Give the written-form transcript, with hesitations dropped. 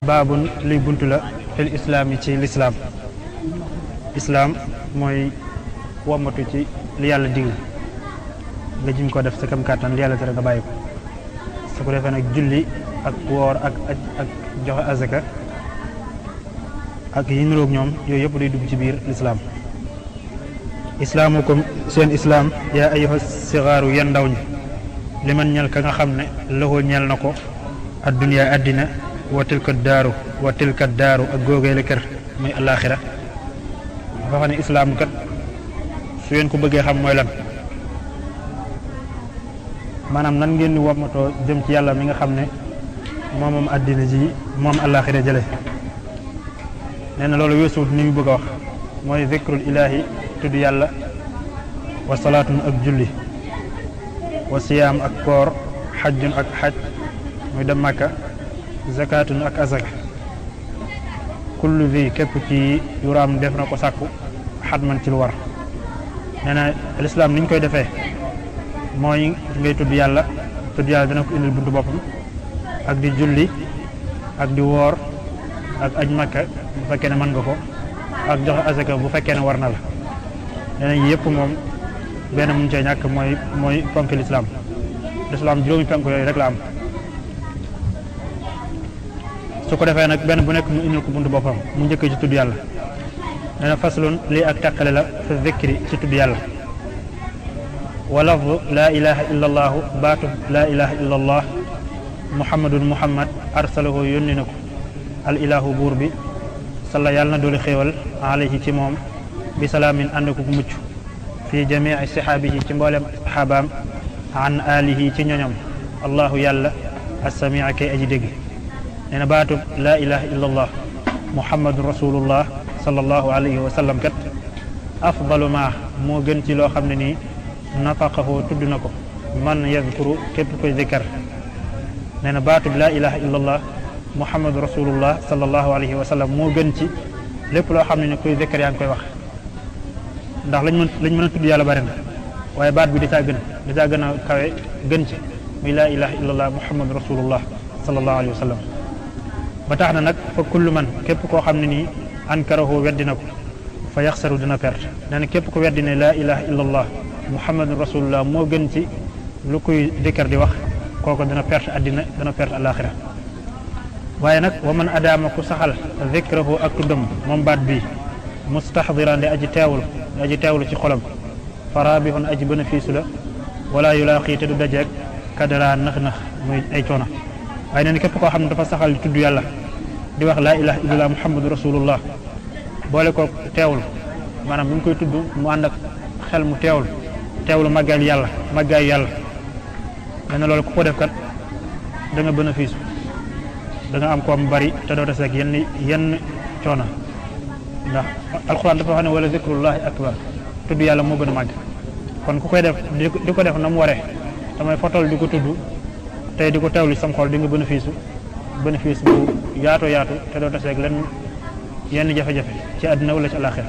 baabun liy buntu la fil islaam yi ci lislaam islaam mooy wommatu ci li yàlla digle nga jim ko def sa kam kàttan li yàlla tere nga bàyyi ko su ko defee nag julli ak woor ak aj ak joxe azaka ak yi niroog ñoom yooyu yëpp day dugg ci biir lislaam islaamukum seen islaam yaa ayyuha sigaaru yan ndaw ñi li man ñel ka nga xam ne loxoo ñel na ko adduniyaa addina wa tilka daaru ak góogeele kër muy alaaxira dafa xam ne islaam kat su ngeen ko bëggee xam mooy lan maanaam nan ngeen di wommatoo jëm ci yàlla mi nga xam ne moom àddina ji moom alaaxira jële nee na loolu weesuwut ni mu bëgg a wax mooy zikrul ilaahi tudd yàlla wa salaatun ak julli wa siyaam ak koor xajjun ak xaj muy dem màkka zakatun ak azaka kullu bi képp ci yuraam def na ko sàkku xatman ci lu war nee na lislaam niñ koy defee mooy ngay tudd yàlla dana ko indil buntu boppam ak di julli ak di woor ak aj makka bu fekkee ne mën nga ko ak joxe azaka bu fekkee ne war na la nee na yëpp moom benn mun cee ñàkk mooy ponk lislaam juróomi ponk yooyu rek la am su ko defee nag benn bu nekk mu indil ko buntu boppam mu njëkkee ci tudd yàlla nee na faslun lii ak teqale la fa zikri ci tudd yàlla wa lafdu laa ilaha illa allaahu baatu laa ilaha illa allah muhammadun muhammad arsalahu yónni na ko al ilahu buur bi salla yàlla na dooli xéewal alayhi ci moom bi salaamin ànd ko mucc fii jamii sihaabihi ci mboolem saxaabaam an alihi ci ñoñom allahu yàlla assamia kay aji dégg nee na baatub laa ilaha illa allah muhammadun rasulullah sallallahu alayhi wa sallam kat afdalu ma moo gën ci loo xam ne nii nafaqahu tudd na ko man yadkuru képp koy zikkar nee na baatub laa ilaha illa allah muhammadun rasulullah sallallahu alayhi wa sallam moo gën ci lépp loo xam ne ni koy zikkar yaa ngi koy wax ndax lañ mën a tudd yàlla bari na waaye baat bi da caa gën a kawe gën ci muy laa ilaha illa allah muhammadun rasulullah sallallahu alayhi wa sallam ba tax na nag fa kullu man képp koo xam ne nii ankarahu weddi na ko fa yaxsaru dina perte nee na képp ko weddi ne laa ilaha illa allah muhammadun rasulullah moo gën ci lu koy dikkar di wax kooko dina perte addina dina perte alaxira waaye nag wa man adaama ku saxal zikrahu ak tuddam moom baat bii mustaxdiran di aji teewlu ci xolam farabihun aji bénéfice la wala yulaaqi te du dajeeg kadara nax muy ay coono waaye nee na képp koo xam ne dafa saxal tudd yàlla di wax laa ilaha illallah muhammadu rasulullah boole ko teewlu maanaam bu ñu koy tudd mu ànd ak xel mu teewlu màggaayu yàlla nee na loolu ku ko def kat da nga bénéfice da nga am koom bari te doo taseeg yenn coono ndax alquran dafa wax ne wala zikrullahi akbar tudd yàlla moo gën a màgg kon ku koy def di ko def na mu waree damay fotol di ko tudd tey di ko teewlu sam xol di nga bénéfice bu yaatu te doo taseeg yenn jafe-jafe ci àddina wala ci àllaaxira